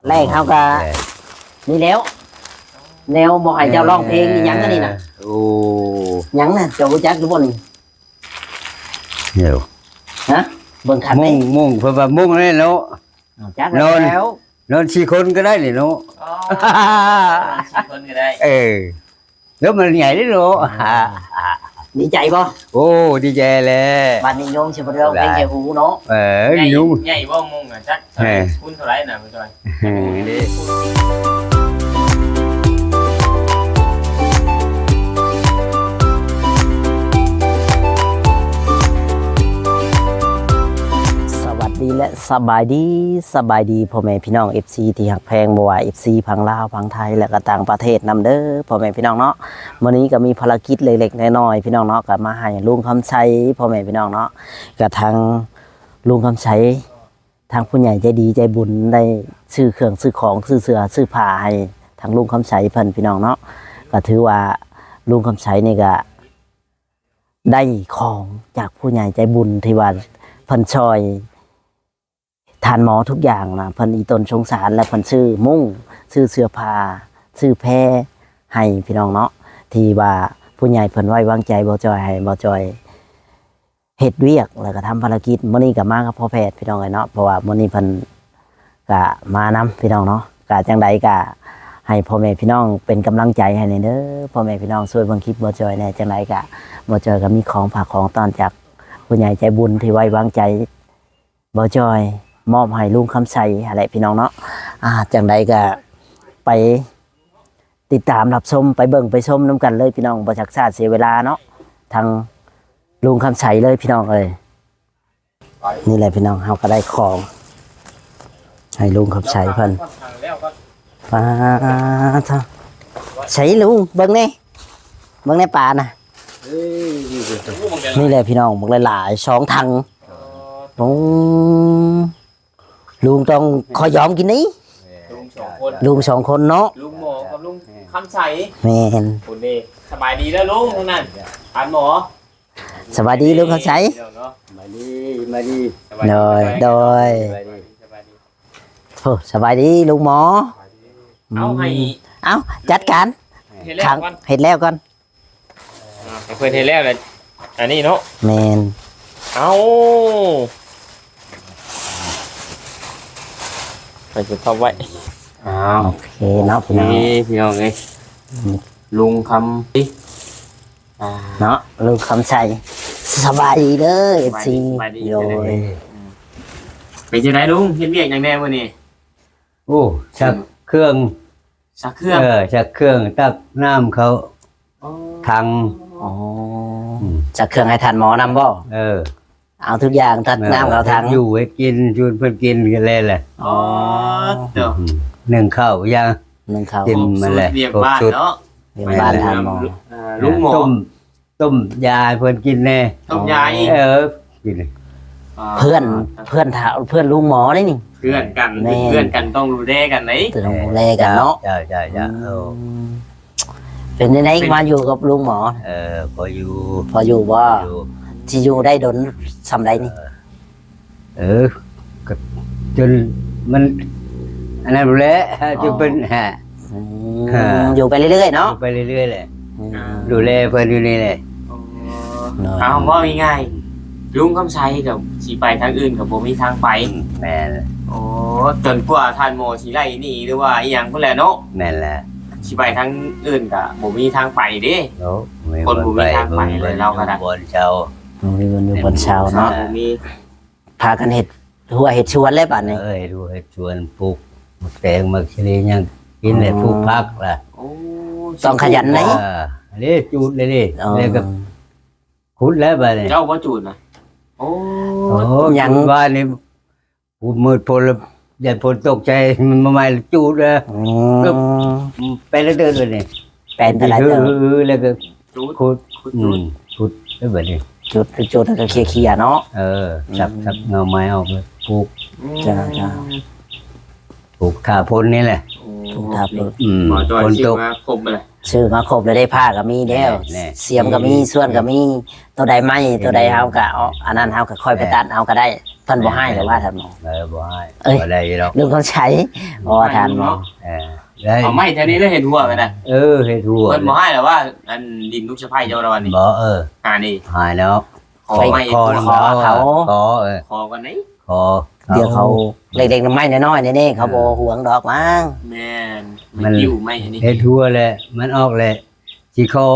ແລກເຮົາກໍ ແລກ ນີ້ແລ້ວ ແນວບໍ່ໃຫ້ເຈົ້າຮ້ອງເພງອີ່ຫຍັງອັນນີ້ນະ. ໂອ້ ຫຍັງນະ ເຈົ້າຮູ້ຈັກຢູ່ບໍ່ນີ້? ເອີ ຮະ ເບິ່ງຄັກ ມຸ້ງ ເດ້ ມຸ້ງ ເພິ່ນວ່າມຸ້ງແລ້ວເນາະ. ຈັກ ນອນ ແລ້ວ ນອນສີ່ຄົນກໍໄດ້ນີ້ເນາະ. ອໍ ນອນສີ່ຄົນກໍໄດ້. ເອີ ແລ້ວມັນໃຫຍ່ເດ້ເນາະ. ອໍ ດີໃຈບໍ່? ໂອ້ ດີໃຈແຫຼະ. ບັດນີ້ໂຍມຊິບໍ່ໄດ້ຮ້ອງເພງໃສ່ຫູເນາະ. ເອີ ໃຫຍ່ ໂຍມ ໃຫຍ່ບໍ່ມຸ້ງນະ? ຈັກ ເອີ ຄູນເທົ່າໃດນະ ບໍ່ຈ່ອຍ? ເອີ ເດ້. ສະຫວັດດີ ແລະ ສະບາຍດີ ສະບາຍດີພໍ່ແມ່ພີ່ນ້ອງ ເອັຟຊີ ທີ່ຮັກແພງ ບໍ່ວ່າ ເອັຟຊີ ຝັ່ງລາວ ຝັ່ງໄທ ແລະ ກໍຕ່າງປະເທດນຳເດີ ພໍ່ແມ່ພີ່ນ້ອງເນາະ. ມື້ນີ້ກໍມີພາລະກິດເລັກໆນ້ອຍໆ ພີ່ນ້ອງເນາະ, ກໍມາໃຫ້ລຸງຄຳໄຊ ພໍ່ແມ່ພີ່ນ້ອງເນາະ, ກະທາງລຸງຄຳໄຊ ທາງຜູ້ໃຫຍ່ໃຈດີໃຈບຸນໄດ້ຊື້ເຄື່ອງຊື້ຂອງ ຊື້ເສື້ອຊື້ຜ້າໃຫ້ທາງລຸງຄຳໄຊເພິ່ນ ພີ່ນ້ອງເນາະ. ກໍຖືວ່າລຸງຄຳໄຊນີ້ກະ ໄດ້ຂອງຈາກຜູ້ໃຫຍ່ໃຈບຸນທີ່ວ່າເພິ່ນຊ່ອຍທ່ານໝໍທຸກຢ່າງນະ, ເພິ່ນອີ່ຕົນສົງສານ ແລະ ເພິ່ນຊື້ມຸ້ງ ຊື້ເສື້ອຜ້າ ຊື້ແພໃຫ້ພີ່ນ້ອງເນາະ, ທີ່ວ່າຜູ້ໃຫຍ່ເພິ່ນໄວ້ວາງໃຈບໍ່ຈ່ອຍ ໃຫ້ບໍ່ຈ່ອຍເຮັດວຽກ ແລ້ວກໍທຳພາລະກິດ. ມື້ນີ້ກໍມາກັບພໍ່ແພດພີ່ນ້ອງເອີຍເນາະ, ເພາະວ່າມື້ນີ້ເພິ່ນ ກະມານຳພີ່ນ້ອງເນາະ. ກະຈັ່ງໃດກະໃຫ້ພໍ່ແມ່ພີ່ນ້ອງເປັນກຳລັງໃຈໃຫ້ແດ່ເດີ ພໍ່ແມ່ພີ່ນ້ອງ ຊ່ວຍເບິ່ງຄລິບບໍ່ຈ່ອຍແດ່. ຈັ່ງໃດກະບໍ່ຈ່ອຍກໍມີຂອງຝາກຂອງຕ້ອນຈາກຜູ້ໃຫຍ່ໃຈບຸນທີ່ໄວ້ວາງໃຈບໍ່ຈ່ອຍ ມອບໃຫ້ລຸງຄຳໄຊຫັ້ນແຫຼະພີ່ນ້ອງເນາະ. ອ່າ ຈັ່ງໃດກະໄປຕິດຕາມຮັບຊົມ ໄປເບິ່ງໄປຊົມນຳກັນເລີຍພີ່ນ້ອງ, ບໍ່ຊັກຊ້າເສຍເວລາເນາະ, ທາງລຸງຄຳໄຊເລີຍພີ່ນ້ອງເອີຍ. ນີ້ແຫຼະພີ່ນ້ອງ ເຮົາກໍໄດ້ຂອງໃຫ້ລຸງຄຳໄຊເພິ່ນ. ປາດໂທ້ ໃສລຸງ ເບິ່ງແດ່ ເບິ່ງແດ່ປານະ. ນີ້ແຫຼະພີ່ນ້ອງ ບັກຫຼາຍໆ ສອງຖັງ. ໂອ້ ລຸງຕ້ອງຂໍຍອມກິນນີ້ ລຸງສອງຄົນ ລຸງສອງຄົນເນາະ ລຸງໝໍກັບລຸງຄຳໄຊ. ແມ່ນ ຄົນນີ້. ສະບາຍດີເດີລຸງ ທາງນັ້ນ ທ່ານໝໍ. ສະບາຍດີລຸງຄຳໄຊ. ສະບາຍດີ ສະບາຍດີ. ໂດຍ ໂດຍ. ສະບາຍດີ ສະບາຍດີ. ໂອ້ ສະບາຍດີລຸງໝໍ. ເອົາໃຫ້ ເອົາ ຈັດການ ເຮັດແລ້ວກ່ອນ ເຮັດແລ້ວກ່ອນ. ອ່າ ໃຫ້ເພິ່ນເຮັດແລ້ວແຫຼະ ອັນນີ້ເນາະ. ແມ່ນ. ເອົາ ໃຫ້ເພິ່ນທັບໄວ້. ອ້າວ ໂອເຄເນາະ ພີ່ນ້ອງ ພີ່ນ້ອງເອີຍ. ລຸງຄຳ ອ່າ ເນາະ ລຸງຄຳໄຊ. ສະບາຍດີເດີ ເອັຟຊີ. ສະບາຍດີ ໂດຍ. ເປັນຈັ່ງໃດລຸງ ເຮັດວຽກຫຍັງແດ່ມື້ນີ້? ໂອ້ ຊັກເຄື່ອງ ຊັກເຄື່ອງ. ເອີ ຊັກເຄື່ອງ ຕັກນ້ຳເຂົ້າຖັງ. ອໍ ອືມ ຊັກເຄື່ອງໃຫ້ທ່ານໝໍນຳບໍ່? ເອີ ເອົາທຸກຢ່າງ ຕັກນ້ຳເຂົ້າຖັງ ເຮັດຢູ່ເຮັດກິນ ຊວນເພິ່ນກິນກັນແລ້ວແຫຼະ. ອໍ ເຈົ້າ ອືມ ໜຶ້ງເຂົ້າຢ່າງ ໜຶ້ງເຂົ້າ ກິນມາແລ້ວ ຄອບສູດວຽກບ້ານເນາະ. ວຽກບ້ານທ່ານໝໍ ເອີ ລຸງໝໍ ຕົ້ມ ຕົ້ມຢາໃຫ້ເພິ່ນກິນແດ່. ຕົ້ມຢາອີກ? ເອີ ກິນ. ອ່າ ເພື່ອນ ເພື່ອນ ເພື່ອນລຸງໝໍເດ້ນີ້ ເພື່ອນກັນ. ແມ່ນ ເປັນເພື່ອນກັນ ຕ້ອງດູແລກັນເດ້ ຕ້ອງດູແລກັນເນາະ. ເຈົ້າ ເຈົ້າ ເຈົ້າ ເຈົ້າ. ອືມ ເປັນຈັ່ງໃດ ເປັນ ມາຢູ່ກັບລຸງໝໍ? ເອີ ພໍຢູ່ ພໍຢູ່ບໍ່? ຢູ່. ຊິຢູ່ໄດ້ດົນສ່ຳໃດນີ້? ເອີ ເອີ ກໍຈົນມັນອັນນັ້ນແຫຼະ ອໍ ຈົນເປັນ ຮະ ອືມ ຮະ ຢູ່ໄປເລື້ອຍໆເນາະ ຢູ່ໄປເລື້ອຍໆແຫຼະ. ອືມ ອ່າ ດູແລເພິ່ນຢູ່ນີ້ແຫຼະ. ອໍ ໂດຍ. ເອົາ ເວົ້າງ່າຍໆ ລຸງຄຳໄຊກໍຊິໄປທາງອື່ນກໍບໍ່ມີທາງໄປ. ອືມ ແມ່ນ. ໂອ້ ຈົນກວ່າທ່ານໝໍຊິໄລ່ໜີ ຫຼືວ່າອີ່ຫຍັງພຸ້ນແຫຼະເນາະ. ແມ່ນແຫຼະ. ຊິໄປທາງອື່ນກໍບໍ່ມີທາງໄປເດ້. ໂອ້ ຄົນບໍ່ມີທາງໄປເລີຍ ບໍ່ມີບ່ອນຢູ່ ລາວກໍໄດ້ ບໍ່ມີບ່ອນເຊົາ ບໍ່ມີບ່ອນຢູ່ບ່ອນເຊົາເນາະ ບໍ່ມີ. ພາກັນເຮັດຮົ້ວເຮັດສວນແລ້ວບາດນີ້. ເອີ ເຮັດຮົ້ວເຮັດສວນ ປູກໝາກແຕງ ໝາກສາລີ ຫຍັງກິນແຫຼະ. ອໍ ປູກຜັກລະ. ໂອ້ ຕ້ອງຂະຫຍັນເດ້. ເອີ ເດ້ ຈູດເດ້ ອໍ ແລ້ວກໍຂຸດແລ້ວບາດນີ້. ເຈົ້າບໍ່ຈູດນະ? ໂອ້ ໂອ້ ຍັງ ຈູດວ່ານີ້ ຜູ້ມືດພົນລະ ຢ້ານພົນຕົກໃສ່ ມັນມາໃໝ່ຈູດເດີ. ອໍ ໄປເດີດໆນີ້ ແປນຕະຫຼາດເດີ ແລ້ວກໍຈູດ ຂຸດ ຂຸດ ອືມ ຂຸດແລ້ວບາດນີ້ ຈຸດ ຈຸດ ແລ້ວກໍເຄຍໆເນາະ. ເອີ ສັບ ອືມ ສັບເຫງົາໄມ້ອອກ ແລ້ວປູກ. ອືມ ຈ້າ ຈ້າ ປູກຖ້າຝົນນີ້ແຫຼະ. ໂອ້ ປູກຖ້າຝົນ. ອືມ ໝໍຈ່ອຍ ຝົນຕົກ ຊື້ມາຄົບແລ້ວ ຊື້ມາຄົບແລ້ວເດ້. ຜ້າກໍມີແລ້ວ ແນ່ ແນ່ ສຽມກໍມີ ມີ ສ່ວນກໍມີ. ໂຕໃດໄມ້ ໂຕໃດເຮົາກໍເອົາ ອັນນັ້ນເຮົາກໍຄ່ອຍໄປ ແນ່ ຕັດເອົາກໍໄດ້. ເພິ່ນບໍ່ຮ້າຍແລ້ວວ່າທ່ານໝໍ. ເອີ ບໍ່ຮ້າຍ ເອີ ບໍ່ໄດ້ຢູ່ດອກ ລຸງຄຳໄຊ ບໍ່ວ່າທ່ານໝໍ. ເອີ ໄດ້ ເອົາໄມ້ແຖວນີ້ເລີຍເຮັດຮົ້ວກໍໄດ້. ເອີ ເຮັດຮົ້ວ ເພິ່ນບໍ່ຮ້າຍແລ້ວວ່າ ອັນດິນລູກສະໃພ້ເຈົ້າລະວ່ານີ້. ບໍ່ ເອີ ຫານີ້ຫາຍແລ້ວ. ຂໍໄມ້ ຂໍ ຂໍເຂົາ ຂໍ ເອີ ຂໍກ່ອນນີ້ ຂໍ ດຽວເຂົາ ເດັກໆນ້ອຍໆນ້ອຍໆນີ້ ເຂົາບໍ່ຫວງດອກມັງ. ແມ່ນ ມັນ ມັນ ໄມ້ຕິ້ວໄມ້ອັນນີ້ ເຮັດຮົ້ວແຫຼະ ມັນອອກແຫຼະ ຊິຂໍ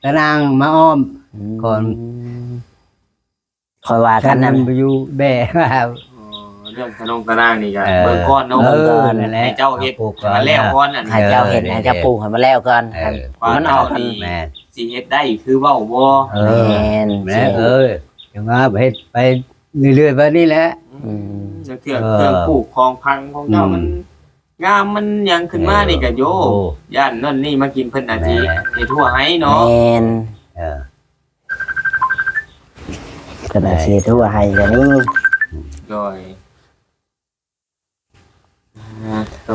ຕານາງມາອ້ອມ ອືມ ກ່ອນ. ຂ້ອຍວ່າຄັນນັ້ນ ມັນບໍ່ຢູ່ແບ້. ອໍ ເລື່ອງຂະໜົງຂະໜາງນີ້ກໍ ເອີ ເບິ່ງກ່ອນເນາະ ເອີ ເບິ່ງກ່ອນ ນັ້ນແຫຼະ ໃຫ້ເຈົ້າເຮັດໃຫ້ມັນແລ້ວກ່ອນ. ເອີ ໃຫ້ເຈົ້າເຮັດ ເອີ ໃຫ້ເຈົ້າປູກໃຫ້ມັນແລ້ວກ່ອນ. ເອີ ຄັນ ມັນອອກ ມັນ ແມ່ນ ຊິເຮັດໄດ້ຄືເວົ້າບໍ່? ເອີ ແມ່ນ ແມ່ນ ເອີ ຈັ່ງວ່າເຮັດໄປເລື້ອຍໆແບບນີ້ແຫຼະ. ອືມ ອືມ ເຄື່ອງ ເອີ ເຄື່ອງປູກຂອງຝັງຂອງເຈົ້າ ອືມ ມັນງາມ ມັນຫຍັງຂຶ້ນມານີ້ກໍ ເອີ ໂຢ ໂອ້ ຢ້ານນັ້ນນີ້ມາກິນ ເພິ່ນອາດຊິ ແມ່ນ ເຮັດຮົ້ວໃຫ້ເນາະ. ແມ່ນ ເອີ ເພິ່ນອາດຊິເຮັດຮົ້ວໃຫ້ກໍມີ. ໂດຍ ອ່າ ໂຕ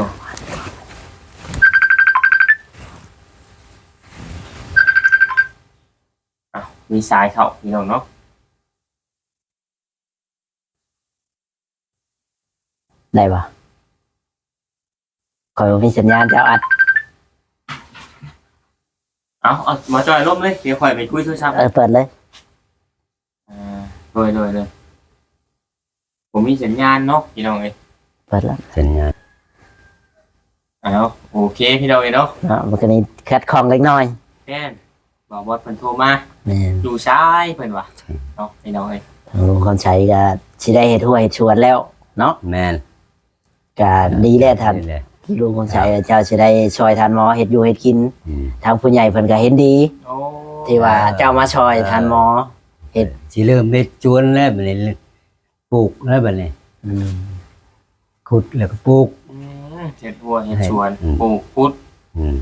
ອ້າວ ມີສາຍເຂົ້າ ພີ່ນ້ອງເນາະ. ໄດ້ບໍ່? ຂ້ອຍບໍ່ມີສັນຍານ ເຈົ້າອັດ. ເອົາ ເອົາ ໝໍຈ້ອຍລົມເລີຍ ດຽວຂ້ອຍໄປຄຸຍໂທລະສັບ. ເອີ ເປີດເລີຍ. ອ່າ ໂດຍ ໂດຍ ໂດຍ. ບໍ່ມີສັນຍານເນາະ ພີ່ນ້ອງເອີຍ. ເປີດແລ້ວ ສັນຍານ. ເອົາ ໂອເຄ ພີ່ນ້ອງເອີຍເນາະ. ເນາະ ມັນກໍມີຂັດຂ້ອງເລັກນ້ອຍ. ແມ່ນ. ບ່າວບອດເພິ່ນໂທມາ. ແມ່ນ. ຢູ່ຊາຍເພິ່ນວ່າເນາະ ພີ່ນ້ອງເອີຍ. ທາງລຸງຄຳໄຊກໍຊິໄດ້ເຮັດຮົ້ວເຮັດສວນແລ້ວເນາະ. ແມ່ນ. ກໍດີແຫຼະທ່ານ ດີແຫຼະ ລຸງຄຳໄຊ. ເຈົ້າຊິໄດ້ຊ່ອຍທ່ານໝໍເຮັດຢູ່ເຮັດກິນ. ອືມ. ທາງຜູ້ໃຫຍ່ເພິ່ນກໍເຫັນດີ. ໂອ້ ທີ່ວ່າເຈົ້າມາຊ່ອຍ ເອີ ທ່ານໝໍເຮັດ. ຊິເລີ່ມເຮັດສວນແລ້ວ ບັດນີ້ ປູກແລ້ວບັດນີ້. ອືມ. ຂຸດແລ້ວກໍປູກ. ອືມ ເຮັດຮົ້ວເຮັດສວນ ອືມ ປູກ ຂຸດ. ອືມ.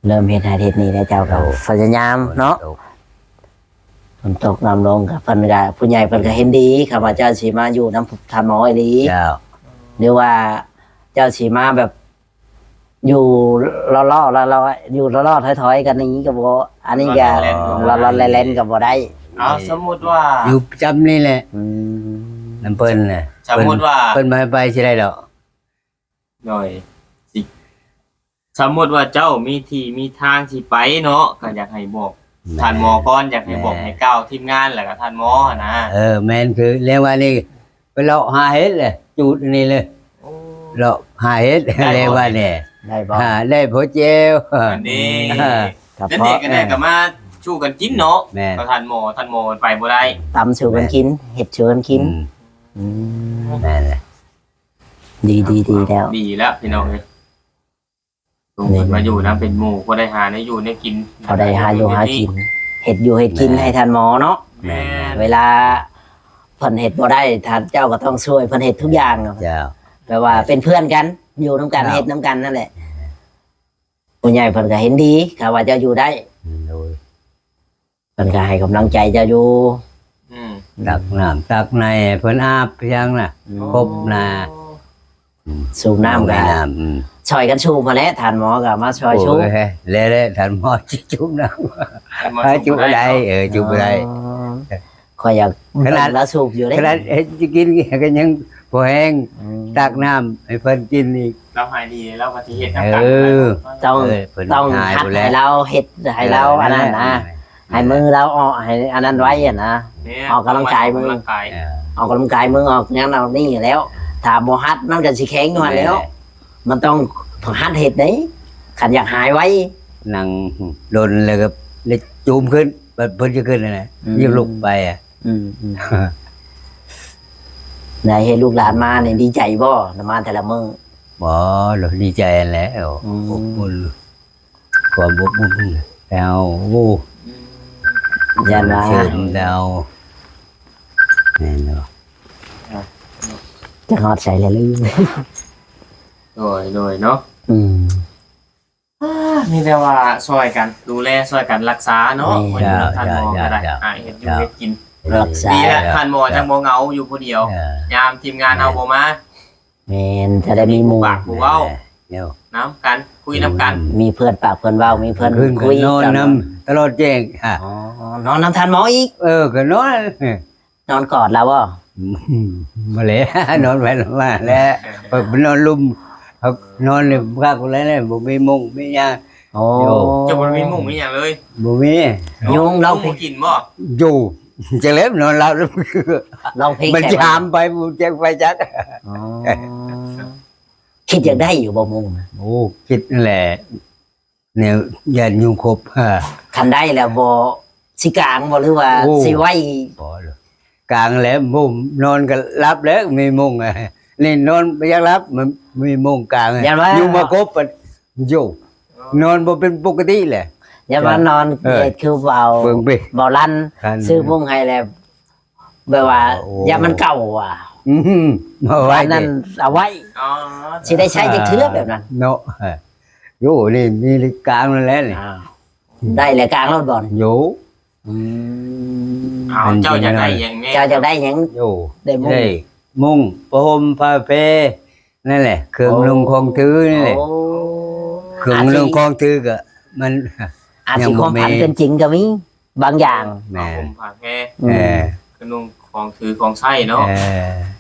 ເລີ່ມເຮັດຫັ້ນເຮັດນີ້ແລ້ວ ເຈົ້າກໍ ໂອ້ ພະຍາຍາມເນາະ. ຝົນຕົກ ຝົນຕົກນ້ຳລົງກໍ ເພິ່ນກໍ ຜູ້ໃຫຍ່ເພິ່ນກໍເຫັນດີ ຄຳວ່າເຈົ້າຊິມາຢູ່ນຳທ່ານໝໍອີ່ຫຼີ ເຈົ້າ ຫຼືວ່າເຈົ້າຊິມາແບບ ຢູ່ລໍໆ ລໍໆ ຢູ່ລໍໆ ຖອຍໆ ກັນຢ່າງນີ້ກໍບໍ່ ອັນນີ້ກໍ ລໍໆ ແລ່ນໆ ກໍບໍ່ໄດ້. ເອົາ ສົມມຸດວ່າ ຢູ່ປະຈຳນີ້ແຫຼະ. ອືມ. ນຳເພິ່ນນະ ສົມມຸດວ່າ ເພິ່ນ ເພິ່ນບໍ່ໃຫ້ໄປຊິໄດ້ດອກ. ໂດຍ ຊິ ສົມມຸດວ່າເຈົ້າມີທີ່ມີທາງຊິໄປເນາະ ກໍຢາກໃຫ້ບອກ ແມ່ນ ທ່ານໝໍກ່ອນ ຢາກໃຫ້ບອກ ແມ່ນ ໃຫ້ກ່າວທີມງານ ແລ້ວກໍທ່ານໝໍຫັ້ນນະ. ເອີ ແມ່ນ ຄືແລ້ວວ່ານີ້ ໄປເລາະຫາເຫັດແຫຼະ ຈູດອັນນີ້ເລີຍ. ໂອ້ ເລາະຫາເຫັດ ໄດ້ບໍ່ ແລ້ວວ່າແດ່. ໄດ້ບໍ່? ອ່າ ໄດ້ພໍແຈ່ວ. ອັນນີ້ ອ່າ ກໍເພາະ ເດັກໆກໍໄດ້ ເອີ ກໍມາສູ່ກັນກິນເນາະ. ແມ່ນ. ກໍທ່ານໝໍ ທ່ານໝໍໄປບໍ່ໄດ້ ຕຳສູ່ກັນກິນ. ແມ່ນ. ເຮັດສູ່ກັນກິນ. ອືມ. ອືມ. ແມ່ນແຫຼະ. ດີ ດີ ດີແລ້ວ ດີແລ້ວ ພີ່ນ້ອງເອີຍ. ເອີ ລົງເພິ່ນມາຢູ່ນຳເປັນໝູ່ ພໍໄດ້ຫາແນວຢູ່ແນວກິນ ພໍໄດ້ຫາຢູ່ຫາກິນ ເຮັດຢູ່ເຮັດກິນ ແມ່ນ ໃຫ້ທ່ານໝໍເນາະ. ແມ່ນ. ເວລາເພິ່ນເຮັດບໍ່ໄດ້ ທ່ານເຈົ້າກໍຕ້ອງຊ່ວຍເພິ່ນເຮັດທຸກຢ່າງ. ເຈົ້າ. ແປວ່າເປັນເພື່ອນກັນ ຢູ່ນຳກັນ ເຈົ້າ ເຮັດນຳກັນນັ້ນແຫຼະ. ແມ່ນ. ຜູ້ໃຫຍ່ເພິ່ນກໍເຫັນດີ ຖ້າວ່າເຈົ້າຢູ່ໄດ້. ໂດຍ. ເພິ່ນກໍໃຫ້ກຳລັງໃຈເຈົ້າຢູ່. ອືມ. ຕັກນ້ຳຕັກໃນໃຫ້ເພິ່ນອາບຫຍັງນະ. ອືມ. ຄົບນະ. ອືມ. ສູບນ້ຳກໍ ອືມ ຊ່ອຍກັນສູບຫັ້ນແຫຼະ ທ່ານໝໍກໍມາຊ່ອຍສູບ. ໂອ້ຍ ແລ້ວແຫຼະ ທ່ານໝໍຊິສູບນ້ຳ ທ່ານໝໍ ໃຫ້ສູບບໍ່ໄດ້. ເອີ ສູບບໍ່ໄດ້. ອໍ ຂ້ອຍຢາກ ຂະໜາດ ເບິ່ງລາວສູບຢູ່ເດ້ ຂະໜາດເຮັດກິນກໍຍັງບໍ່ແຮງ. ອືມ. ຕັກນ້ຳໃຫ້ເພິ່ນກິນອີກ. ລາວຫາຍດີ ລາວກໍຊິເຮັດນຳກັນ. ເອີ ຕ້ອງ ເອີ ເພິ່ນ ຕ້ອງ ຫາຍ ຮັດ ແລ້ວ ໃຫ້ລາວເຮັດ ໃຫ້ລາວ ເອີ ອັນນັ້ນນະ ນັ້ນແຫຼະ ໃຫ້ມືລາວອອກ ໃຫ້ອັນນັ້ນໄວຫັ້ນນະ. ແມ່ນ. ອອກກຳລັງກາຍມື ອອກກຳລັງກາຍ ເອີ ອອກກຳລັງກາຍມື ອອກຫຍັງເຫຼົ່ານີ້ແລ້ວ ຖ້າບໍ່ຫັດມັນກໍຊິແຂງຢູ່ຫັ້ນແຫຼ້ວ. ແມ່ນ. ມັນຕ້ອງຫັດເຮັດເດ້ ຄັນຢາກຫາຍໄວ. ນັ່ງດົນແລ້ວກໍໄດ້ຈູມຂຶ້ນ ບັດເພິ່ນຈະຂຶ້ນນັ້ນແຫຼະ. ອືມ. ຍັງລຸກໄປອະ. ອືມ ອືມ. ໄດ້ເຫັນລູກຫຼານມານີ້ດີໃຈບໍ່? ມາແຕ່ລະມື້. ບໍ່ ດີໃຈຫັ້ນແຫຼະ. ອືມ. ອົບອຸ່ນ ຄວາມອົບອຸ່ນແລ້ວ ໂອ້ ອືມ ຢ້ານວ່າ ເສີມແລ້ວ ແມ່ນບໍ່? ອ່ະ ຈະຮອດໃສແລ້ວລືມ. ໂດຍ ໂດຍເນາະ. ອືມ. ອ່າ ມີແຕ່ວ່າຊ່ອຍກັນດູແລ ຊ່ອຍກັນຮັກສາເນາະ. ແມ່ນ. ທ່ານໝໍກໍໄດ້ ອ່າ ເຮັດຢູ່ເຮັດກິນ ຮັກສາ ດີແລ້ວ ທ່ານໝໍຈັ່ງບໍ່ເຫງົາຢູ່ຜູ້ດຽວ ເອີ ຍາມທີມງານເຮົາບໍ່ມາ. ແມ່ນ ຈະໄດ້ມີໝູ່ ປາກຜູ້ເວົ້າ ແມ່ນ ນຳກັນ ຄຸຍນຳກັນ ມີເພື່ອນປາກເພື່ອນເວົ້າ ມີເພື່ອນຄຸຍ ນອນນຳຕະຫຼອດແຈ້ງ. ອໍ ນອນນຳທ່ານໝໍອີກ. ເອີ ກໍນອນ ນອນກອດລາວບໍ່? ມາແລ້ວ ນອນໄປນອນມາແລ້ວ ເພິ່ນນອນລຸ່ມ ເຮົານອນນີ້ຄັກແລ້ວ ບໍ່ມີມຸ້ງມີຫຍັງ ໂອ້ ໂອ້ ເຈົ້າບໍ່ໄດ້ມີມຸ້ງມີຫຍັງເລີຍ ບໍ່ມີ ຍຸງ ລອງ ຍຸງບໍ່ກິນບໍ່ ຢູ່ ຈັກແລ້ວນອນຫຼັບ ລອງເພງ ມັນຈະຫາມໄປບໍ່ຈັກໄປຈັກ ອໍ ຄິດຢາກໄດ້ຢູ່ບໍ່ມຸ້ງນະ ໂອ້ ຄິດນັ້ນແຫຼະ ແນວຢ້ານຍຸງຂົບ ຄັນໄດ້ແລ້ວບໍ່ ຊິກາງບໍ່ ຫຼືວ່າ ໂອ້ ຊິໄວ້ ບໍ່ ກາງແລ້ວ ມຸ້ງ ນອນກໍຫຼັບແລ້ວ ມີມຸ້ງ ນີ້ນອນບໍ່ຢາກຫຼັບ ມັນມີມຸ້ງກາງ ຢ້ານວ່າ ຍຸງມາຂົບ ໂຍ ນອນບໍ່ເປັນປົກກະຕິແຫຼະ ຢ້ານວ່ານອນ ເອີ ເຮັດຄືເວົ້າ ເບິ່ງເບິ່ງ ເວົ້າລັນ ຄັນ ຊື້ມຸ້ງໃຫ້ແລ້ວ ແບບວ່າ ໂອ້ ຢ້ານມັນເກົ່າວ່າ ອືມ ເອົາໄວ້ ອັນນັ້ນ ເອົາໄວ້ ອໍ ຊິໄດ້ໃຊ້ຈັກເທື່ອແບບນັ້ນ ເນາະ ໂຍ ນີ້ມີກາງນັ້ນແຫຼະນີ້ ອ້າວ ໄດ້ແລ້ວກາງໂລດບໍ່ ໂຍ ອືມ ເອົາ ເຈົ້າຢາກໄດ້ຫຍັງແດ່ ເຈົ້າຢາກໄດ້ຫຍັງ ໂຍ ໄດ້ມຸ້ງ ໄດ້ມຸ້ງ ຜ້າຫົ່ມ ຜ້າແພ ນັ້ນແຫຼະ ເຄື່ອງນຸ່ງຂອງຖືນີ້ແຫຼະ ໂອ້ ເຄື່ອງນຸ່ງຂອງຖືກໍມັນ ອາດຊິ ຍັງບໍ່ມີ ຄວາມຝັນເປັນຈິງກໍມີບາງຢ່າງ ແມ່ນ ຜ້າຫົ່ມຜ້າແພ ອືມ ເອີ ເຄື່ອງນຸ່ງຂອງຖືຂອງໃຊ້ເນາະ ເອີ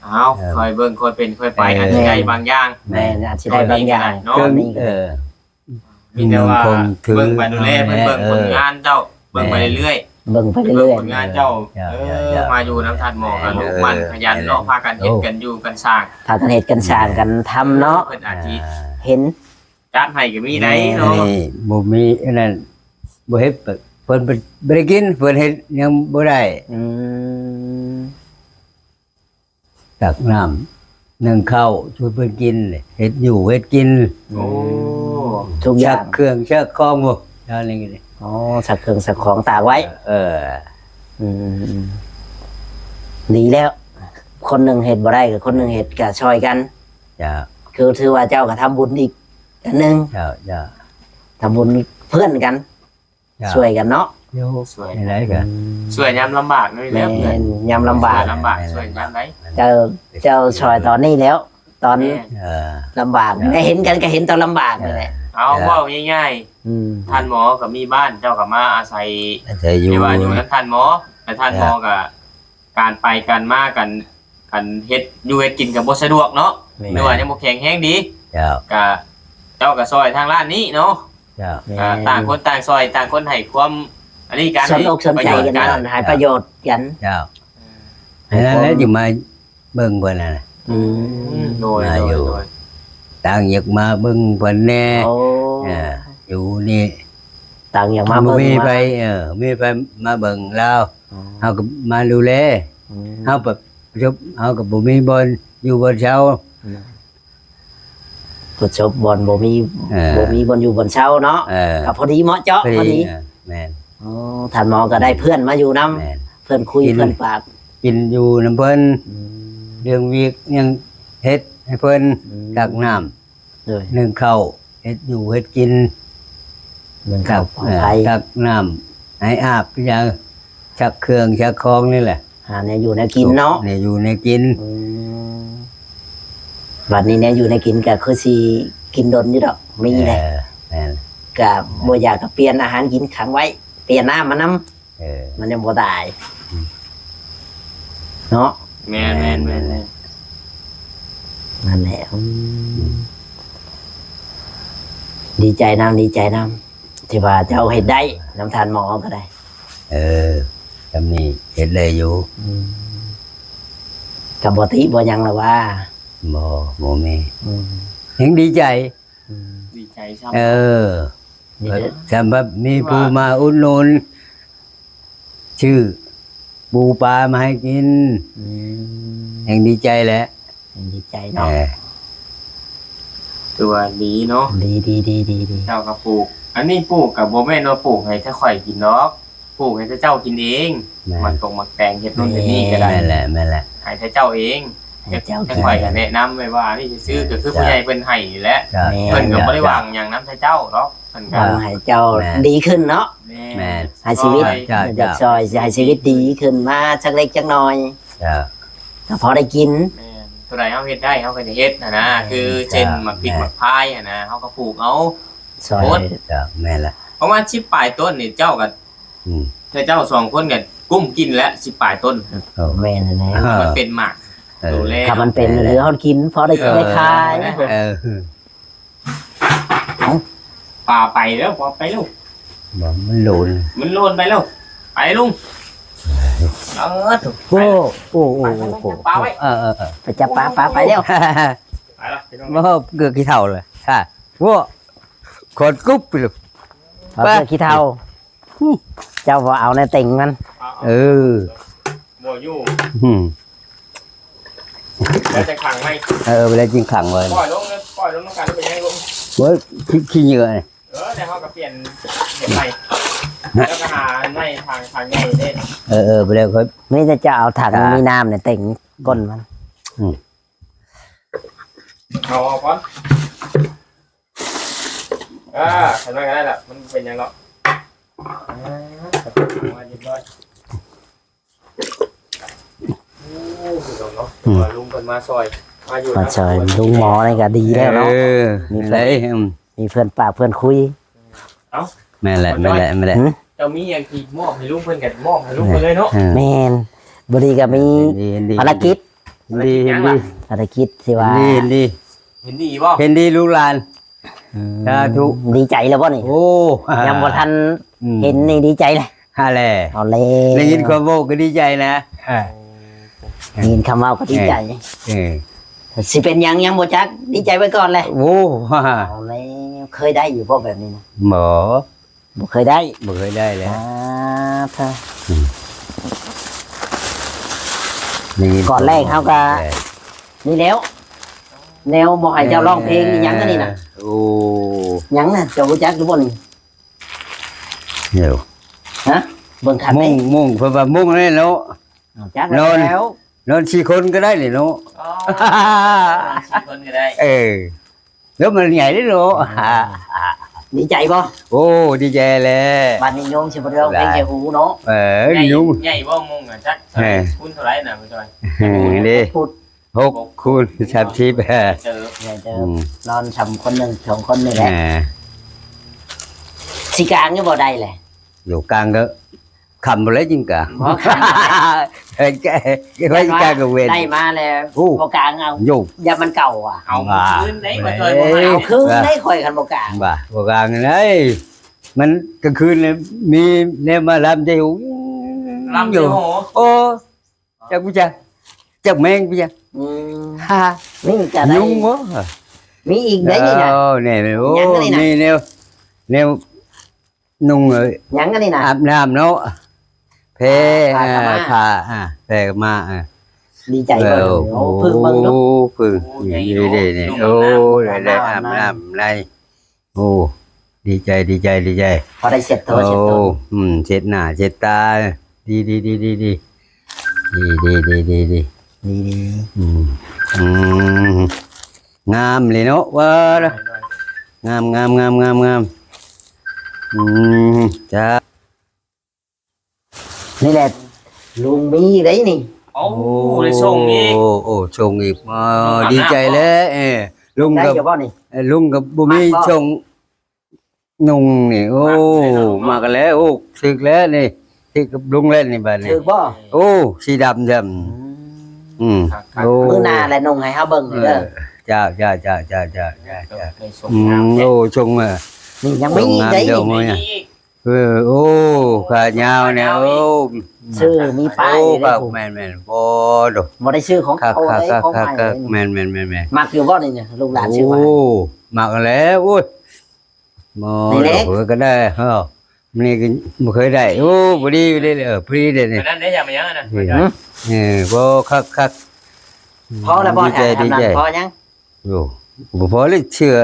ເອົາ ເອີ ຄ່ອຍເບິ່ງຄ່ອຍເປັນຄ່ອຍໄປ ເອີ ອາດຊິໄດ້ບາງຢ່າງ ແມ່ນ ອາດຊິໄດ້ບາງຢ່າງ ເນາະ ກໍມີ ເອີ ມີແຕ່ວ່າເບິ່ງໄປດູແລ ເພິ່ນເບິ່ງຜົນງານເຈົ້າ ເອີ ເບິ່ງໄປເລື້ອຍໆ ເບິ່ງໄປເລື້ອຍໆ ເບິ່ງຜົນງານເຈົ້າ ເອີ ເຈົ້າ ເອີ ເຈົ້າ ມາຢູ່ນຳທ່ານໝໍກໍລຸກໝັ່ນຂະຫຍັນເນາະ ເອີ ພາກັນເຮັດກັນຢູ່ກັນສ້າງ ພາກັນເຮັດກັນສ້າງກັນທຳເນາະ ເພິ່ນອາດຊິ ເອີ ເຫັນ ຈັດໃຫ້ກໍມີໄດ໋ເນາະ ນີ້ບໍ່ມີອັນນັ້ນ ບໍ່ເຮັດ ເພິ່ນ ເພິ່ນບໍ່ໄດ້ກິນ ເພິ່ນເຮັດຫຍັງບໍ່ໄດ້ ອືມ ຕັກນ້ຳ ໜຶ້ງເຂົ້າ ສູ່ເພິ່ນກິນ ເຮັດຢູ່ເຮັດກິນ ໂອ້ ທຸກຢ່າງ ຊັກເຄື່ອງຊັກຂອງ ໂອ້ ແນວນີ້ ອໍ ຊັກເຄື່ອງຊັກຂອງຕາກໄວ້ ເອີ ອືມ ດີແລ້ວ ຄົນໜຶ່ງເຮັດບໍ່ໄດ້ກໍຄົນໜຶ່ງເຮັດ ກໍຊ່ອຍກັນ ເຈົ້າ ຄືຖືວ່າເຈົ້າກໍທຳບຸນອີກອັນໜຶ່ງ ເຈົ້າ ເຈົ້າ ທຳບຸນເພື່ອນກັນ ເຈົ້າ ຊ່ວຍກັນເນາະ ໂຍ ຊ່ວຍ ໃນໃດກໍ ອືມ ຊ່ວຍຍາມລຳບາກນີ້ແຫຼະ ແມ່ນ ເພື່ອນ ຍາມລຳບາກ ຊ່ວຍລຳບາກ ແມ່ນ ຊ່ວຍຍາມໃດ ເຈົ້າ ເຈົ້າຊ່ອຍຕອນນີ້ແລ້ວ ຕອນ ແມ່ນ ເອີ ລຳບາກ ເຈົ້າ ໄດ້ເຫັນກັນກໍເຫັນຕອນລຳບາກນີ້ແຫຼະ ເອີ ເອົາ ເຈົ້າ ເວົ້າງ່າຍໆ ອືມ ທ່ານໝໍກໍມີບ້ານ ເຈົ້າກໍມາອາໄສ ອາໄສຢູ່ ທີ່ວ່າຢູ່ນຳທ່ານໝໍ ແລ້ວທ່ານໝໍ ເຈົ້າ ກໍ ການໄປການມາ ການ ການເຮັດຢູ່ເຮັດກິນກໍບໍ່ສະດວກເນາະ ແມ່ນ ຫຼືວ່າຍັງບໍ່ແຂງແຮງດີ ເຈົ້າ ກະເຈົ້າກໍຊ່ອຍທາງດ້ານນີ້ເນາະ ເຈົ້າ ແມ່ນ ກະຕ່າງຄົນຕ່າງຊ່ອຍ ຕ່າງຄົນໃຫ້ຄວາມ ອັນນີ້ກັນ ສົນອົກສົນໃຈກັນ ໃຫ້ປະໂຫຍດກັນ ເຈົ້າ ໃຫ້ນັ້ນແຫຼະຈຶ່ງມາເບິ່ງເພິ່ນນັ້ນ ອືມ ໂດຍ ມາຢູ່ ໂດຍ ຕ່າງຢາກມາເບິ່ງເພິ່ນແດ່ ໂອ້ ເອີ ຢູ່ນີ້ ຕ່າງຢາກມາເບິ່ງ ມີໃຜ ເອີ ມີໃຜມາເບິ່ງລາວ ອໍ ເຮົາກໍມາດູແລ ອືມ ເຮົາປະສົບ ເຮົາກໍບໍ່ມີບ່ອນຢູ່ບ່ອນເຊົາ ອືມ ປະສົບບ່ອນບໍ່ມີ ເອີ ບໍ່ມີບ່ອນຢູ່ບ່ອນເຊົາເນາະ ເອີ ກໍພໍດີເໝາະເຈາະ ພໍດີ ພໍດີ ເອີ ແມ່ນ ອໍ ທ່ານໝໍກໍໄດ້ເພື່ອນມາຢູ່ນຳ ແມ່ນ ເພື່ອນຄຸຍ ກິນ ເພື່ອນປາກ ກິນຢູ່ນຳເພິ່ນ ອືມ ເລື່ອງວຽກຫຍັງເຮັດໃຫ້ເພິ່ນ ອືມ ຕັກນ້ຳ ໂດຍ ໜຶ້ງເຂົ້າ ເຮັດຢູ່ເຮັດກິນ ໜຶ້ງເຂົ້າ ຕັກ ເອີ ໄຟ ຕັກນ້ຳໃຫ້ອາບ ຫຍັງ ຊັກເຄື່ອງຊັກຂອງນີ້ແຫຼະ ຫາແນວຢູ່ແນວກິນເນາະ ແນວຢູ່ແນວກິນ ອືມ ບັດນີ້ແນວຢູ່ແນວກິນກໍຄືຊິກິນດົນຢູ່ດອກ ມີແຫຼະ ເອີ ແມ່ນ ກໍບໍ່ຢາກກໍປ່ຽນອາຫານກິນຂັງໄວ້ ປ່ຽນນ້ຳມານຳ ເອີ ມັນຍັງບໍ່ຕາຍ ອືມ ເນາະ ແມ່ນໆໆໆ ນັ້ນແຫຼະ ອືມ ດີໃຈນຳ ດີໃຈນຳ ທີ່ວ່າເຈົ້າເຮັດໄດ້ນຳທ່ານໝໍກໍໄດ້ ເອີ ຊ່ຳນີ້ເຮັດໄດ້ຢູ່ ອືມ ກໍບໍ່ຕິບໍ່ຫຍັງລະວ່າ ບໍ່ ບໍ່ມີ ອືມ ແຮງດີໃຈ ອືມ ດີໃຈຊ້ຳ ເອີ ດີເດີ ຊ່ຳແບບມີຜູ້ມາອຸດໜູນ ຊື້ປູປາມາໃຫ້ກິນ ອືມ ແຮງດີໃຈແຫຼະ ແຮງດີໃຈເນາະ ເອີ ຖືວ່າດີເນາະ ດີໆໆໆ ເຈົ້າກໍປູກ ອັນນີ້ປູກກໍບໍ່ແມ່ນວ່າປູກໃຫ້ແຕ່ຂ້ອຍກິນດອກ ປູກໃຫ້ແຕ່ເຈົ້າກິນເອງ ແມ່ນ ໝາກຕົງໝາກແຕງເຮັດໂນ່ນເຮັດນີ້ກໍໄດ້ ແມ່ນແຫຼະ ແມ່ນແຫຼະ ໃຫ້ແຕ່ເຈົ້າເອງ ໃຫ້ເຈົ້າ ແຕ່ຂ້ອຍກໍແນະນຳໄວ້ວ່ານີ້ຊື່ໆ ກໍຄືຜູ້ໃຫຍ່ເພິ່ນໃຫ້ນີ້ແຫຼະ ເຈົ້າ ແມ່ນ ເພິ່ນກໍບໍ່ໄດ້ຫວັງຫຍັງນຳແຕ່ເຈົ້າດອກ ເພິ່ນກໍຫວັງໃຫ້ເຈົ້າ ແມ່ນ ດີຂຶ້ນເນາະ ແມ່ນ ແມ່ນ ໃຫ້ຊີວິດ ເຈົ້າ ເຈົ້າ ຢາກຊ່ອຍ ຊິໃຫ້ຊີວິດດີຂຶ້ນມາຈັກເລັກຈັກນ້ອຍ ເຈົ້າ ກໍພໍໄດ້ກິນ ແມ່ນ ຕົວໃດເຮົາເຮັດໄດ້ເຮົາກໍຈະເຮັດຫັ້ນນະ ຄືເຊັ່ນ ເຈົ້າ ໝາກພິກ ແມ່ນ ໝາກພາຍຫັ້ນນະ ເຮົາກໍປູກເອົາ ຊ່ອຍ ເຈົ້າ ແມ່ນລະ ປະມານສິບປາຍຕົ້ນນີ້ ເຈົ້າກໍ ອືມ ແຕ່ເຈົ້າສອງຄົນກໍ ກຸ້ມກິນແລ້ວ ສິບປາຍຕົ້ນ ໂອ້ ແມ່ນແລ້ວ ເອີ ມັນເປັນໝາກ ເອີ ດູແລ ຖ້າມັນເປັນ ເອີ ຫຼືເຮົາກິນພໍໄດ້ ເອີ ໄດ້ຂາຍ ເອີ ປາໄປແລ້ວ ປາໄປແລ້ວ ບໍ່ ມັນໂລນ ມັນໂລນໄປແລ້ວ ໄປລຸງ ເອີ ໂອ້ ໂອ້ ໂອ້ ໄປ ໂອ້ ໄປ ໂອ້ ໄປ ເອີ ເອີ ເອີ ໄປຈັບປາ ປາໄປແລ້ວ ໄປລະ ບໍ່ ເກືອກຂີ້ເຖົ້າເລີຍ ໂອ້ ຂອນກຸບໄປເລີຍ ເກືອກຂີ້ເຖົ້າ ເຈົ້າບໍ່ເອົາແນວເຕັງມັນ ເອົາ ເອີ ບໍ່ຢູ່ ອືມ ແລ້ວຈະຂັງໃໝ່ ເອີ ແລ້ວຈຶ່ງຂັງໄວ້ ປ່ອຍລົງເລີຍ ປ່ອຍລົງນຳກັນ ເປັນຫຍັງລຸງ ໂອ້ຍ ຂີ້ ຂີ້ເຫຍື້ອ ເອີ ແລ້ວເຮົາກໍປ່ຽນ ປ່ຽນໃໝ່ ແລ້ວກໍຫາໃໝ່ ຖັງ ຖັງໃຫຍ່ເດ້ ເອີ ເອີ ໄປແລ້ວຄ່ອຍ ມີແຕ່ຈະເອົາຖັງ ອ່າ ມີນ້ຳນີ້ເຕັງກົ້ນມັນ ອືມ ເອົາອອກກ່ອນ ອ່າ ຄັນນັ້ນກໍໄດ້ລະ ມັນເປັນຫຍັງດອກ ອ່າ ເອົາມາຮຽບຮ້ອຍ ໂອ້ ພີ່ນ້ອງເນາະ ອືມ ວ່າລຸງເພິ່ນມາຊ່ອຍ ມາຢູ່ ມາຊ່ອຍ ນຳ ລຸງໝໍນີ້ກໍດີແລ້ວເນາະ ເອີ ມີເພື່ອນ ມີເພື່ອນປາກເພື່ອນຄຸຍ ເອົ້າ ແມ່ນແຫຼະ ແມ່ນແຫຼະ ແມ່ນແຫຼະ ຫືມ ເຈົ້າມີຫຍັງທີ່ມອບໃຫ້ລຸງເພິ່ນກໍມອບໃຫ້ລຸງເພິ່ນເລີຍເນາະ ເອີ ແມ່ນ ບໍ່ດີກໍມີ ດີ ດີ ພາລະກິດ ດີ ດີ ພາລະກິດທີ່ວ່າ ດີ ດີ ເຫັນດີບໍ່ ເຫັນດີລູກຫຼານ ເອີ ສາທຸ ດີໃຈແລ້ວບໍ່ນີ້ ໂອ້ ຍັງບໍ່ທັນ ອືມ ເຫັນນີ້ດີໃຈແລ້ວ ຫັ້ນແຫຼະ ເອົາແລ້ວ ໄດ້ຍິນຄວາມເວົ້າກໍດີໃຈນະ ເອີ ໄດ້ຍິນຄຳເວົ້າກໍດີໃຈ ເອີ ເອີ ຊິເປັນຫຍັງຍັງບໍ່ຈັກ ດີໃຈໄວ້ກ່ອນແຫຼະ ໂອ້ ເອົາແລ້ວ ເຄີຍໄດ້ຢູ່ບໍ່ແບບນີ້ນະ ບໍ່ ບໍ່ເຄີຍໄດ້ ບໍ່ເຄີຍໄດ້ແລ້ວ ອ່າ ອືມ ໄດ້ຍິນ ກ່ອນແລກເຮົາກໍ ແລກ ນີ້ແລ້ວ ແນວບໍ່ໃຫ້ເຈົ້າຮ້ອງເພງອີ່ຫຍັງອັນນີ້ນະ ໂອ້ ຫຍັງນະ ເຈົ້າຮູ້ຈັກຢູ່ບໍ່ນີ້ ເອີ ຮະ ເບິ່ງຄັກ ມຸ້ງ ເດ້ ມຸ້ງ ເພິ່ນວ່າມຸ້ງນັ້ນເນາະ ຈັກ ນອນ ແລ້ວ ນອນສີ່ຄົນກໍໄດ້ນີ້ເນາະ ອໍ ນອນສີ່ຄົນກໍໄດ້ ເອີ ແລ້ວມັນໃຫຍ່ເດ້ເນາະ ອ່າ ດີໃຈບໍ່ ໂອ້ ດີໃຈແຫຼະ ບັດນີ້ໂຍມຊິບໍ່ໄດ້ຮ້ອງເພງໃສ່ຫູເນາະ ເອີ ໃຫຍ່ ໂຍມ ໃຫຍ່ບໍ່ມຸ້ງນະ ຈັກ ເອີ ຄູນເທົ່າໃດນະ ພໍ່ຈ້ອຍ ເອີ ເດ້ ຫົກຟຸດ ຫົກຄູນສາມສິບ ໃຫຍ່ເຕີບ ອືມ ນອນຊ່ຳຄົນໜຶ່ງສອງຄົນນີ້ແຫຼະ ອ່າ ຊິກາງຢູ່ບໍ່ໄດ້ແຫຼະ ຢູ່ກາງກໍຄ່ຳບໍ່ແລ້ວຈຶ່ງກາງ ບໍ່ກາງ ເອີ ກາງກໍເວັນ ໄດ້ມາແລ້ວ ໂອ້ ບໍ່ກາງເອົາ ໂຍ ຢ່າມັນເກົ່າວ່າ ເອົາຄືນໄດ້ ບໍ່ຊ່ອຍບໍ່ໃຫ້ ເອົາຄືນໄດ້ ຂ້ອຍຄັນບໍ່ກາງ ວ່າບໍ່ກາງໄດ້ ມັນກາງຄືນນີ້ມີແນວມາລຳໃຈຫູ ລຳໃຈຫູ ໂອ້ ຈັກບໍ່ຈັກ ຈັກແມງບໍ່ຈັກ ອືມ ຫາ ນີ້ກໍໄດ້ ຍຸງບໍ່ ມີອີກໄດ້ນີ້ນະ ເອີ ແນ່ ໂອ້ ຍັງອັນນີ້ນະ ນີ້ແນວ ແນວນຸ່ງເອີຍ ຍັງອັນນີ້ນະ ອາບນ້ຳເນາະ ແຜ່ ອ່າ ອ່າ ຜ້າຂາວມ້າ ຜ້າ ອ່າ ແຜ່ຂາວມ້າ ອ່າ ດີໃຈບໍ່ ເອີ ໂອ້ ໂອ້ ເພິ່ງເບິ່ງດູ ໂອ້ ເພິ່ງ ໂອ້ ນີ້ເດ້ນີ້ ໂອ້ ໄດ້ອາບນ້ຳ ອາບນ້ຳ ອາບນ້ຳ ໄດ້ ໂອ້ ດີໃຈ ດີໃຈ ດີໃຈ ພໍໄດ້ເຊັດຕົວ ໂອ້ ເຊັດຕົວ ອືມ ເຊັດໜ້າເຊັດຕາ ດີ ດີ ດີ ດີ ດີ ອືມ ອືມ ງາມເລີຍເນາະ ວ່າ ງາມ ງາມ ງາມ ງາມ ງາມ ອືມ ຈ້າ. ນີ້ແຫຼະ ລຸງມີໄດ໋ນີ້ ໂອ້ ໂອ້ ໄດ້ສົ່ງອີກ ໂອ້ ໂອ້ ສົ່ງອີກ ອໍ ດີໃຈແລ້ວ ເອີ ລຸງກໍ ເອີ ລຸງກໍບໍ່ມີ ມັກບໍ່ ສົ່ງນຸ່ງນີ້ ໂອ້ ມັກແລ້ວ ໂອ້ ຖືກແລ້ວນີ້ ຖືກກັບລຸງແລ້ວນີ້ບາດນີ້ ຖືກບໍ່ ໂອ້ ສີດຳດຳ ອືມ ອືມ ຄັກໆ ໂອ້ ມື້ໜ້າແຫຼະນຸ່ງໃຫ້ເຮົາເບິ່ງເດີ ເອີ ເຈົ້າ ເຈົ້າ ເຈົ້າ ເຈົ້າ ເຈົ້າ ອືມ ໂອ້ ສົ່ງມາ ນີ້ຍັງມີອີກໄດ໋ ສົ່ງງາມເດີ ນີ້ ເອີ ໂອ້ ຂາຍາວແນ່ ໂອ້ ຊື່ມີປ້າຍ ໂອ້ ເດ້ ແມ່ນໆ ບໍ່ ບໍ່ໄດ້ຊື່ຂອງເກົ່າເດ້ ຂອງໃໝ່ ແມ່ນໆໆໆ ມັກຢູ່ບໍ່ນີ້ ລູກຫຼານຊື່ມາ ໂອ້ ມັກແລ້ວ ໂອ້ຍ ບໍ່ ນີ້ເດ້ ເອີ ກໍໄດ້ ເອີ ນີ້ກໍບໍ່ເຄີຍໄດ້ ໂອ້ ພໍດີເດ້ ເອີ ພໍດີເດ້ນີ້ ອັນນັ້ນໄດ້ ຢາມາຫຍັງອັນນັ້ນ ເອີ ບໍ່ ຄັກໆ ພໍແລ້ວບໍ່ ດີໃຈ ດີໃຈ ພໍຍັງ ໂອ້ ບໍ່ພໍເລີຍ ເຊື້ອ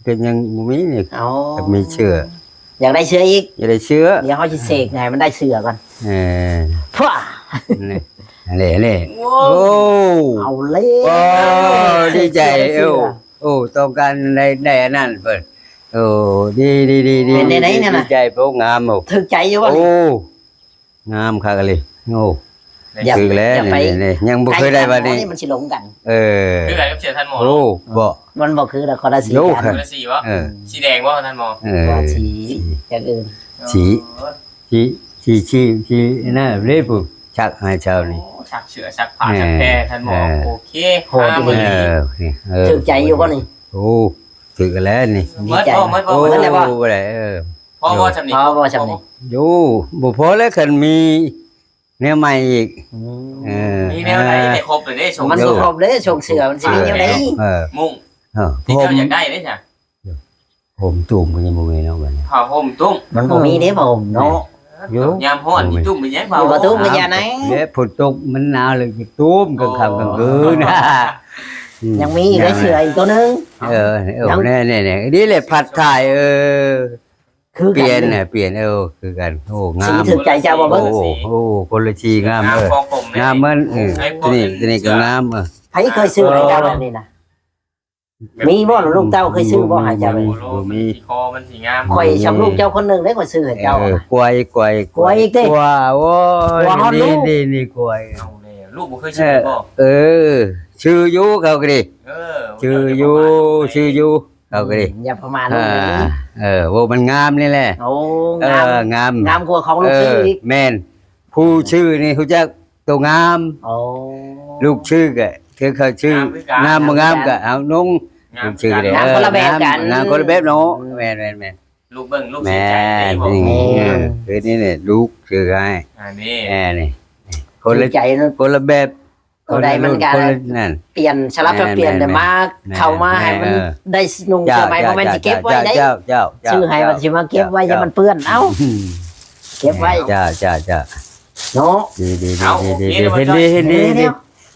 ກໍຍັງບໍ່ມີນີ້ ເອົາ ຢາກມີເຊື້ອ ຢາກໄດ້ເຊື້ອອີກ ຢາກໄດ້ເຊື້ອ ດຽວເຮົາຊິເສກໃຫ້ມັນໄດ້ເຊື້ອກ່ອນ ເອີ ພວາ ນີ້ ນີ້ ນີ້ ໂອ້ ໂອ້ ເອົາແລ້ວ ໂອ້ ດີໃຈ ເສກເສື້ອ ໂອ້ ໂອ້ ຕ້ອງການໄດ້ ໄດ້ອັນນັ້ນເພິ່ນ ໂອ້ ດີ ດີ ດີ ດີ ເປັນໄດ໋ນັ້ນນະ ດີໃຈ ໂອ້ ງາມ ໂອ້ ຖືກໃຈຢູ່ບໍ່ ໂອ້ ງາມຄັກອີ່ຫຼີ ໂອ້ ຢາກ ຖືກແລ້ວ ຢ່າໄປ ນີ້ ນີ້ ຍັງບໍ່ເຄີຍໄດ້ບາດນີ້ ໃກ້ກັນ ມັນຊິຫຼົງກັນ ເອີ ຄືກັນກັບເສື້ອທ່ານໝໍ ໂອ້ ບໍ່ ມັນບໍ່ຄືດອກ ຄົນລະສີກັນ ໂອ້ ຄົນລະສີບໍ່ ເອີ ສີແດງບໍ່ທ່ານໝໍ ເອີ ວ່າສີ ສີ ຢ່າງອື່ນ ສີ ສີ ທີ່ ທີ່ ທີ່ນັ້ນເດ້ ຜູ້ຊັກໃຫ້ເຈົ້ານີ້ ໂອ້ ຊັກເສື້ອຊັກຜ້າ ເອີ ຊັກແພ ທ່ານໝໍ ເອີ ໂອເຄ ໂຫດອີ່ຫຼີ ເອີ ນີ້ ເອີ ຖືກໃຈຢູ່ບໍ່ນີ້? ໂອ້ ຖືກແລ້ວນີ້ ດີໃຈ ໝົດບໍ່? ໝົດບໍ່? ໂອ້ ໝົດແລ້ວບໍ່? ບໍ່ໄດ້ ເອີ ພໍບໍ່ຊ່ຳນີ້? ພໍບໍ່ຊ່ຳນີ້? ໂອ້ ບໍ່ພໍແລ້ວ ຄັນມີແນວໃໝ່ອີກ ອືມ ເອີ ມີແນວໃດ ອ່າ ໄດ້ຄົບເລີຍເດ້ ສົ່ງ ມັນບໍ່ຄົບເລີຍ ສົ່ງເສື້ອມັນຊິມີແນວໃດ? ເອີ ມຸ້ງ ເອີ ທີ່ເຈົ້າຢາກໄດ້ເດ້ຊະ? ໂຮມຕຸ້ມກໍຍັງບໍ່ມີເນາະບັດນີ້ ຜ້າຫົ່ມຕຸ້ມ ມັນບໍ່ມີເດ້ຜ້າຫົ່ມເນາະ ໂອ້ ຢູ່ ຍາມຮ້ອນຊິຕຸ້ມເປັນຫຍັງ ບໍ່ ບໍ່ຕຸ້ມກໍຢ່ານະ ແລະຝົນຕົກມັນໜາວແລ້ວຊິຕຸ້ມກາງຄ່ຳກາງຄືນ ຍັງມີອີກເສື້ອອີກຕົວໜຶ່ງ ເອີ ເອີ ແນ່ໆ ນີ້ແຫຼະຜັດຖ່າຍ ເອີ ຄືກັນ ປ່ຽນນະ ປ່ຽນ ເອີ ຄືກັນ ໂອ້ ງາມ ສີຖືກໃຈເຈົ້າບໍ່ເບິ່ງ ໂອ້ ໂອ້ ຄົນລະສີງາມ ງາມ ເອີ ງາມເໝິດ ເອີ ຕົວນີ້ ຕົວນີ້ກໍງາມ ເອີ ໃຜເຄີຍຊື້ໃຫ້ເຈົ້າແບບນີ້ນະ? ມີບໍ່ ລູກເຕົ້າເຄີຍຊື້ບໍ່ໃຫ້ເຈົ້າ? ບໍ່ມີ ບໍ່ມີ ຄອມັນຊິງາມ ຂ້ອຍຊ່ຳລູກເຈົ້າຄົນໜຶ່ງເດ້ ຂ້ອຍຊື້ໃຫ້ເຈົ້າ ເອີ ກວຍ ກວຍ ກວຍອີກເດ້ ກວຍ ໂອ້ຍ ກວຍຮອດລູກ ນີ້ ນີ້ ນີ້ກວຍ ເອົາແລ້ວ ລູກບໍ່ເຄີຍຊື້ບໍ່? ເອີ ຊື້ຢູ່ເຂົາກໍດີ ເອີ ຊື້ຢູ່ ຊື້ຢູ່ເຂົາກໍດີ ອືມ ຢ່າປະມາດລູກເດ້ ອ່າ ເອີ ໂອ້ ມັນງາມນີ້ແຫຼະ ໂອ້ ເອີ ງາມ ງາມ ງາມກວ່າຂອງລູກຊື້ອີກ ເອີ ແມ່ນ ຜູ້ຊື້ນີ້ຮູ້ຈັກ ໂຕງາມ ໂອ້ ລູກຊື້ກະ ຄືເຂົາຊື້ ງາມຄືກັນ ງາມບໍ່ງາມກະເອົານຸ່ງ ງາມ ລູກຊື້ກະໄດ້ ງາມຄົນລະແບບກັນ ເອີ ງາມຄົນລະແບບເນາະ ອືມ ແມ່ນໆໆ ລູກເບິ່ງລູກເສຍໃຈ ແມ່ນ ໄດ້ບໍ່? ນີ້ ແມ່ນ ເອີ ຄືນີ້ແຫຼະ ລູກຊື້ໃຫ້ ອັນນີ້ ແມ່ນນີ້ ຄົນລະ ຖືກໃຈເນາະ ຄົນລະແບບ ໂຕໃດມັນກະ ຄົນລະນັ້ນ ປ່ຽນ ສະຫຼັບສັບປ່ຽນ ແມ່ນໆ ແຕ່ມາ ແມ່ນໆ ເຂົ້າມາໃຫ້ມັນ ແມ່ນ ເອີ ໄດ້ນຸ່ງເສື້ອໃໝ່ ເຈົ້າ ບໍ່ແມ່ນຊິເກັບໄວ້ໄດ໋ ເຈົ້າ ເຈົ້າ ເຈົ້າ ຊື້ໃຫ້ມັນຊິມາເກັບໄວ້ ເຈົ້າ ຢ່າມັນເປື້ອນ ເອົ້າ ເກັບໄວ້ ເຈົ້າ ເຈົ້າ ເຈົ້າ ເນາະ ດີໆ ເຫັນດີ ເຫັນດີ ເຫັນດີ ເ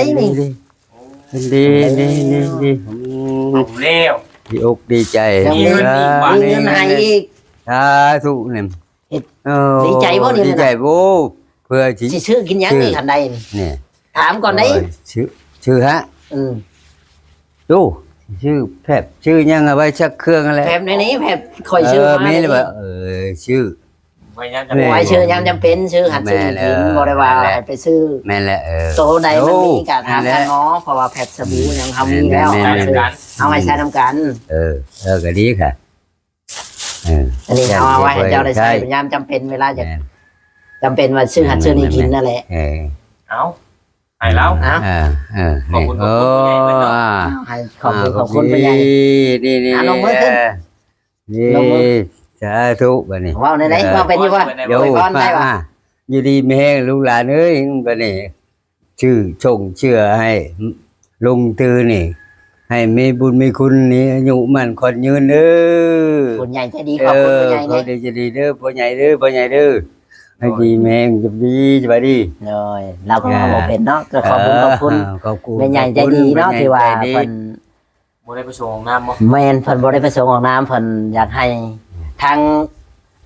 ຫັນດີ ເຫັນດີ ເຫັນດີ ເຫັນດີ ເອົາແລ້ວ ດີອົກດີໃຈ ຍັງມີ ມີເງິນໃຫ້ອີກ ສາທຸນີ້ ເຮັດ ເອີ ດີໃຈບໍ່ນີ້ ດີໃຈບໍ່ ເພື່ອຊິ ຊິຊື້ກິນຫຍັງນີ້ ຄັນໄດ້ນີ້ ນີ້ ຖາມກ່ອນໄດ໋ ໂອ້ຍ ຊື້ ຊື້ຫະ ອືມ ໂອ້ ຊື້ແຟັບ ຊື້ຫຍັງເອົາໄວ້ຊັກເຄື່ອງຫັ້ນແຫຼະ ແຟັບໃນນີ້ ແຟັບຂ້ອຍຊື້ ເອີ ມາ ມີແລ້ວ ເອີ ຊື້ ໄວ້ຍາມຈຳເປັນ ໄວ້ຊື້ຍາມຈຳເປັນ ຊື້ຫັນຊື້ນີ້ກິນ ແມ່ນແລ້ວ ບໍ່ໄດ້ວ່າໃຫ້ໄປຊື້ ແມ່ນແລ້ວ ເອີ ໂຕໃດມັນມີກະຖາມທ່ານໝໍ ເພາະວ່າແຟັບສະບູຫຍັງເຮົາມີແລ້ວ ແມ່ນໆ ເອົາໄວ້ໃຊ້ນຳກັນ ເອີ ເອີ ກໍດີຄ່ະ ເອີ ອັນນີ້ເຮົາເອົາໄວ້ໃຫ້ເຈົ້າໄດ້ໃຊ້ ໃຊ້ຍາມຈຳເປັນ ເວລາຈະ ແມ່ນ ຈຳເປັນວ່າຊື້ຫັນຊື້ນີ້ກິນນັ້ນແຫຼະ ເອີ ເອົາ ໃຫ້ລາວ ເອີ ເອີ ຂອບຄຸນ ນີ້ ຂອບຄຸນຜູ້ໃຫຍ່ເພິ່ນເນາະ ເອີ ໃຫ້ຂອບຄຸນ ອ່າ ຂອບຄຸນຜູ້ໃຫຍ່ ຂອບຄຸນ ນີ້ ນີ້ ອ່າ ລົງມືຂຶ້ນ ນີ້ ລົງມື ສາທຸ ບັດນີ້ ເວົ້າແນວໃດ ເອີ ເວົ້າເປັນຢູ່ບໍ່? ໂອ້ຍ ອວຍພອນໃຫ້ວ່າ ອ່າ ຢູ່ດີມີແຮງລູກຫຼານເອີຍ ບັດນີ້ ຊື່ຊົງເຊື່ອໃຫ້ລຸງຕື້ນີ້ ໃຫ້ມີບຸນມີຄຸນ ມີອາຍຸໝັ້ນຂວັນຍືນເດີ ຜູ້ໃຫຍ່ໃຈດີ ເອີ ຂອບຄຸນຜູ້ໃຫຍ່ ເອີ ເດ້ ໃຈດີເດີ ພໍ່ໃຫຍ່ເດີ ພໍ່ໃຫຍ່ເດີ ໃຫ້ດີແຮງ ສະບາຍດີ ສະບາຍດີ ໂດຍ ລາວກໍເວົ້າບໍ່ເປັນເນາະ ກໍຂອບບຸນຂອບຄຸນ ເອີ ຂອບຄຸນ ແມ່ໃຫຍ່ໃຈດີເນາະ ແມ່ໃຫຍ່ໃຈດີ ທີ່ວ່າເພິ່ນ ບໍ່ໄດ້ໄປສົ່ງອອກນາມບໍ່? ແມ່ນ ເພິ່ນບໍ່ໄດ້ໄປສົ່ງອອກນາມ ເພິ່ນຢາກໃຫ້ທາງ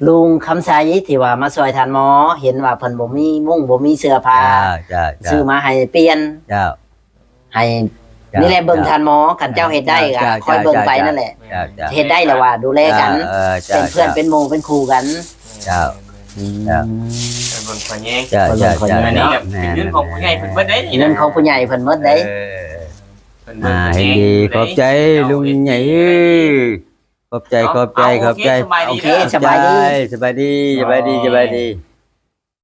ລຸງຄຳໄຊທີ່ວ່າມາຊ່ວຍທ່ານໝໍ ເຫັນວ່າເພິ່ນບໍ່ມີມຸ້ງ ບໍ່ມີເສື້ອຜ້າ ເຈົ້າ ເຈົ້າ ເຈົ້າ ຊື້ມາໃຫ້ປ່ຽນ ເຈົ້າ ໃຫ້ ເຈົ້າ ນີ້ແຫຼະ ເບິ່ງ ເຈົ້າ ທ່ານໝໍ ຄັນເຈົ້າເຮັດໄດ້ກໍ ເຈົ້າ ເຈົ້າ ຄ່ອຍເບິ່ງໄປ ເຈົ້າ ນັ້ນແຫຼະ ເຈົ້າ ເຈົ້າ ເຮັດໄດ້ແລ້ວວ່າດູແລກັນ ເຈົ້າ ເອີ ເຈົ້າ ເປັນເພື່ອນ ເຈົ້າ ເປັນໝູ່ເປັນຄູ່ກັນ ເຈົ້າ ອືມ ເຈົ້າ ເປັນເບິ່ງຂ້ອຍແຍງ ເຈົ້າ ເຈົ້າ ເຈົ້າ ອັນນີ້ກໍເປັນເງິນຂອງຜູ້ໃຫຍ່ເພິ່ນເບິດເດ້ນີ້ ເງິນຂອງຜູ້ໃຫຍ່ເພິ່ນເບິດເດ້ ເອີ ເພິ່ນເບິ່ງ ອ່າ ເພິ່ນແຍງ ເຫັນດີ ຂອບໃຈລຸງໃຫຍ່ເອີຍ ຂອບໃຈ ເນາະ ຂອບໃຈ ເອົາ ຂອບໃຈ ໂອເຄ ໂອເຄ ສະບາຍດີ ສະບາຍດີ ສະບາຍດີ ສະບາຍດີ ໂອ້ຍ ສະບາຍດີ